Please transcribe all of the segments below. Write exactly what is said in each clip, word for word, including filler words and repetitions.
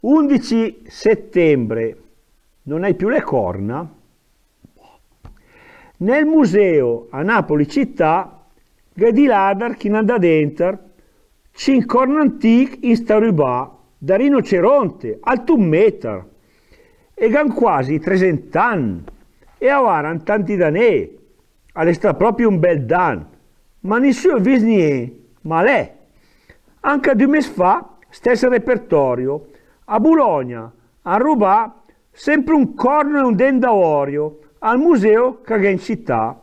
Undici settembre, non hai più le corna? Nel museo a Napoli città gh'è di ladar chi n'han dà denter cinch corn antich in sta rubà da rinoceronte, alt un metar, e gh'han quasi tresent ann, e a varan tanti danè, al è stà propi un bel dan, ma nissü ha vist nient, ma l'è. Anca du mes fa, stess repertorio, a Bulogna, han rubà sempre un corno e un dent d'avorio al museo ca gh'è in città.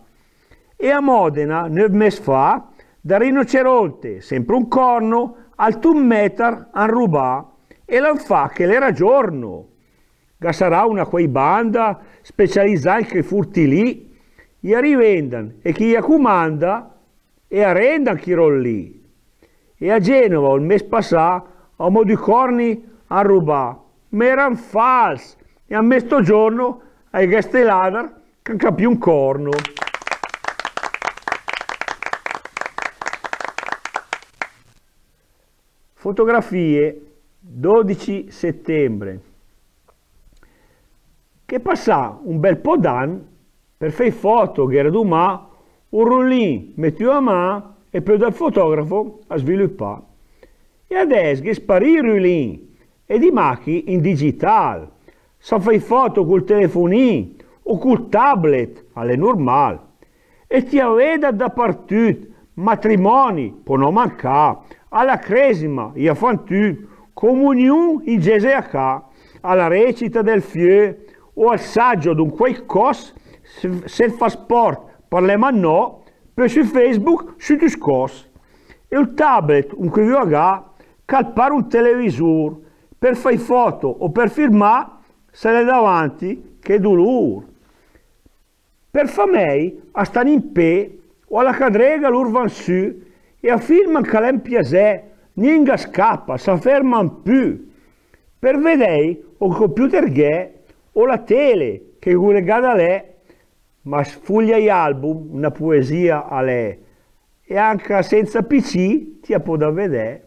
E a Modena, növ mes fa, da rinoceronte, sempre un corno, alt un metar han rubà, e l'han fa che l'era giorno. Ga sarà una quai banda specializà in che furti lì, i a rivendan e chi i a cumanda e a rendan chi roll lì. E a Genova, ul mes passà, a mo du corni han rubà, ma eran fals, e a me sto giorno a gh'è ste ladar ch'han capì un corno. Fotografie, dodici settembre. Che passà un bel po' d'ann, per fà i foto gh'era dumà un rullin metü a mà e pö dal fotografo a svilupà. E adess gh'è sparì i rullin e dimà chi in digital. Sa fà i foto cul telefonin o cul tablet, al è nurmal. E ti a vedat dapartüt, matrimoni, pò no mancà, a la cresima, i a fan tüt, comuniun in gese a cà, a la recita del fiö, o al saggio d'un quai cos, se, se fa sport, parlem a no, pö sü Facebook, sü tüscos. E ul tablet, un che vü a gà, ch'al par un televisur, per fà i foto o per filmà, se l'è davanti, che dulur. Per fà mei a stan in pè o a la cadrega lur van sü e a filman ca l'è un piasè, gnent ga scapa, sa ferman pü. Per vedei o computer gh'è o la tele che culegada l'è, ma sfuglià i album una puesia a l'è, e anca senza P C ti a poda vedè.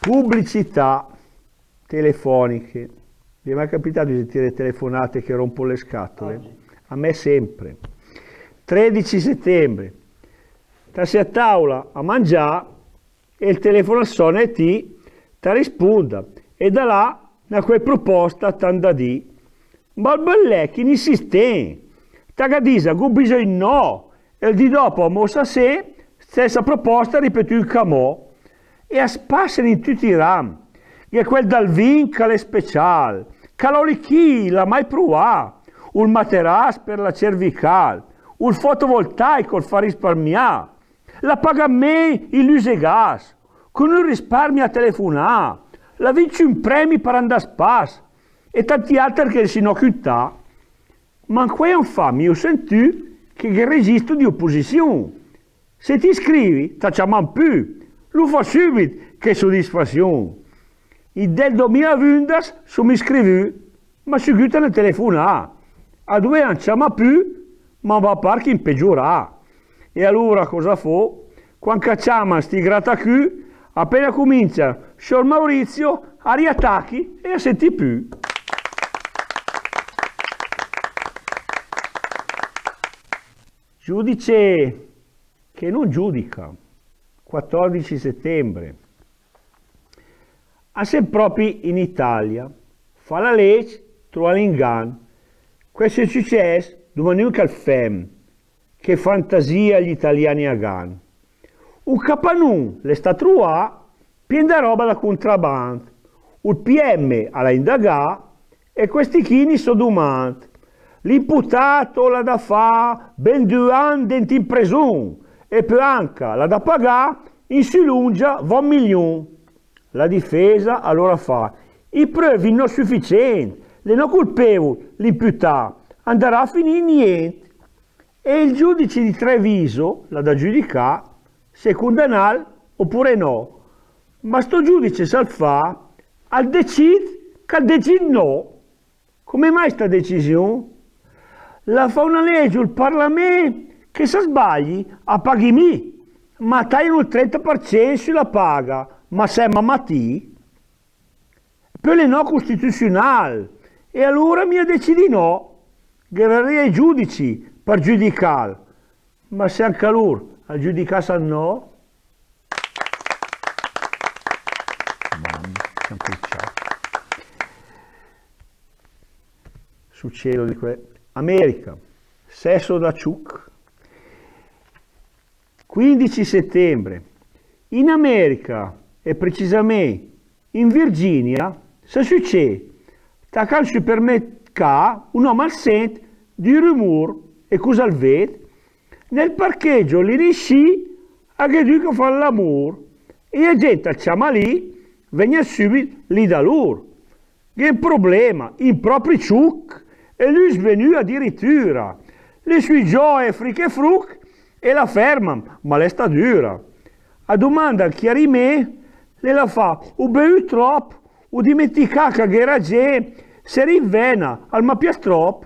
Pubblicità telefoniche. Vi è mai capitato di sentire telefonate che rompono le scatole? A me sempre. Tredici settembre. Ta se a taula a mangià e il telefono al sona e ti ta rispunda. E da là na quai proposta t'han da dì. Ma ul bel l'è chi n'insistem, ta ga disa, gh'u bisogn no, e ul dì dopo a mo sa se, stessa proposta ripetü anca mo. E a spassen in tüt i ram, gh'è quel dal vin ca l'è special, ca l'oli chi l'ha mai pruvà, ul materass per la cervical, ul fotovoltaico ul fa risparmià, la paga mei i lüs e gas, cun ü risparmi a telefunà, la vinc ün premi per andà a spas, e tanti alter che si no cüntà. Ma in quei ann fa mi hu sentü che gh'è registro di opposizion. Se ti scrivi, ta ciaman pü, lu fa sübit, che sodisfazion. In del dumila e vündas su mi scrivü, ma sü güt a telefunà. A duvevan ciamà pü, ma va par ch'in pegiurà. E alura cosa fo? Quand ca ciaman sti gratacü, apena cumincia, sior Maurizio, a riatachi e a senti pü. Giudice che non giudica. Quattordici settembre. A sem propi in Italia. Fa la leg, trova l'ingan. Questo è success, dumanün ch'al fem. Che fantasia gli italiani a gan. Un capanun l'è stat truvà pien da roba da contraband. Ul P M al ha indagà e questi chi ni so dumand. L'imputato l'ha da fa ben du ann dent in presun e pö anca l'ha da pagà in sü lungia vot miliun. La difesa alura fa: i pröv in no sufficient, l'è no culpevul l'imputà, andarà a finì in nient. E il giudice di Treviso l'ha da giudicà se cundanal opure no. Ma sto giudice, sal fa, al decid ch'al decid no. Come mai sta decisiun? La fa una leg ul Parlament che se sbagli a paghi mi. Ma tagliano il trenta per cento sulla paga, ma se ma matì? Pö l'è no costituzional, e alura mi decidi no, ghe verria i giudici per giudical, ma se anca lur a giudicassan no? Mamma, siamo cominciati. Succedono di que-, America, sesso da ciuc. Quindici settembre. In America, e precisamente in Virginia, sa succede, tacà al supermercà, un om al sent di rumor e cosa al ved? Nel parcheggio lì nisì a gh'è du che fan l'amor, e la gent al ciama lì, vegna subit lì da lur. Gh'è un problema, in propri ciuc, e lü è svenü adiritura. Lì sü giò e fric e fruc, e la ferman, ma l'è sta dura. A domandan chiariment, le la fa, u beü trop, u dimenticà che gh'era ge, se rinvena, al ma pias trop.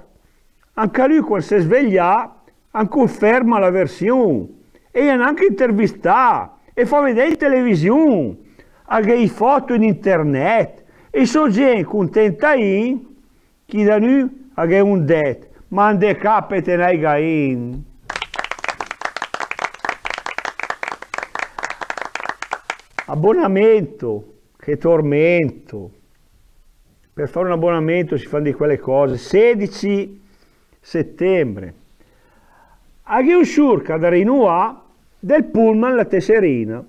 Anca lü quand s'è sveglià, an conferma la version, e i han anca intervistà, e fa vedè in television, a gh'è i foto in internet, e so gent contenta in, chi da nü a gh'è un det, ma ande capete nai gain. Abbonamento, che tormento. Per fare un abbonamento si fanno di quelle cose. Sedici settembre. A gh'è un sciur che ha da rinuvà del pullman la tesserina.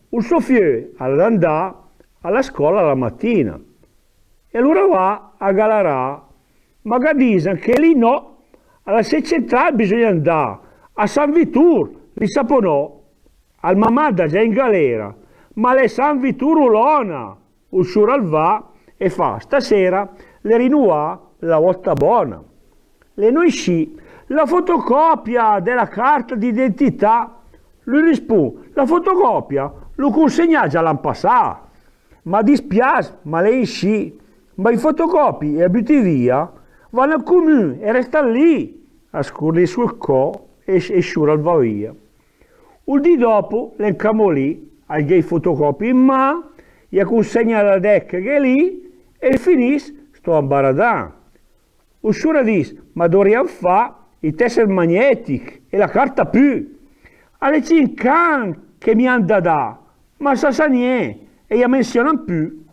Ul so fiö al ha da andà a la scola la matina. E alura va a galarà, ma ga disan che lì no, a la sede centrale bisogna andà, a San Vitur, lì sapo no. Al ma manda già in galera, ma l'è San Vitur u lona. Ul sciur al va e fa: "Stasera l'è rinuvà la volta bona." L'è no inscì: "La fotocopia della carta d'identità." Lü rispund: "La fotocopia l'ho consegnà già l'an passà." "Ma dispias, ma l'è inscì, ma i fotocopi i a büti via, van al comün e restan lì." A scurri sul co e, e sciur al va via. Ul dì dopo l'è ancamò lì, al gh'è i fotocopi in man, i a consegna la det che gh'è lì e finìs sto ambaradan. Ul sciur a dis: "Ma dovrian fa i tesser magnetic e la carta pü. A l'è cinch an che mi han da dà, ma sa sa nient e i a mensionan pü."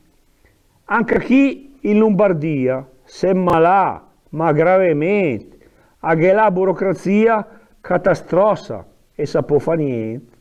Anca chì in Lombardia s'è malà, ma gravement, a gh'è la burocrazia catastrosa e sa po fa nient.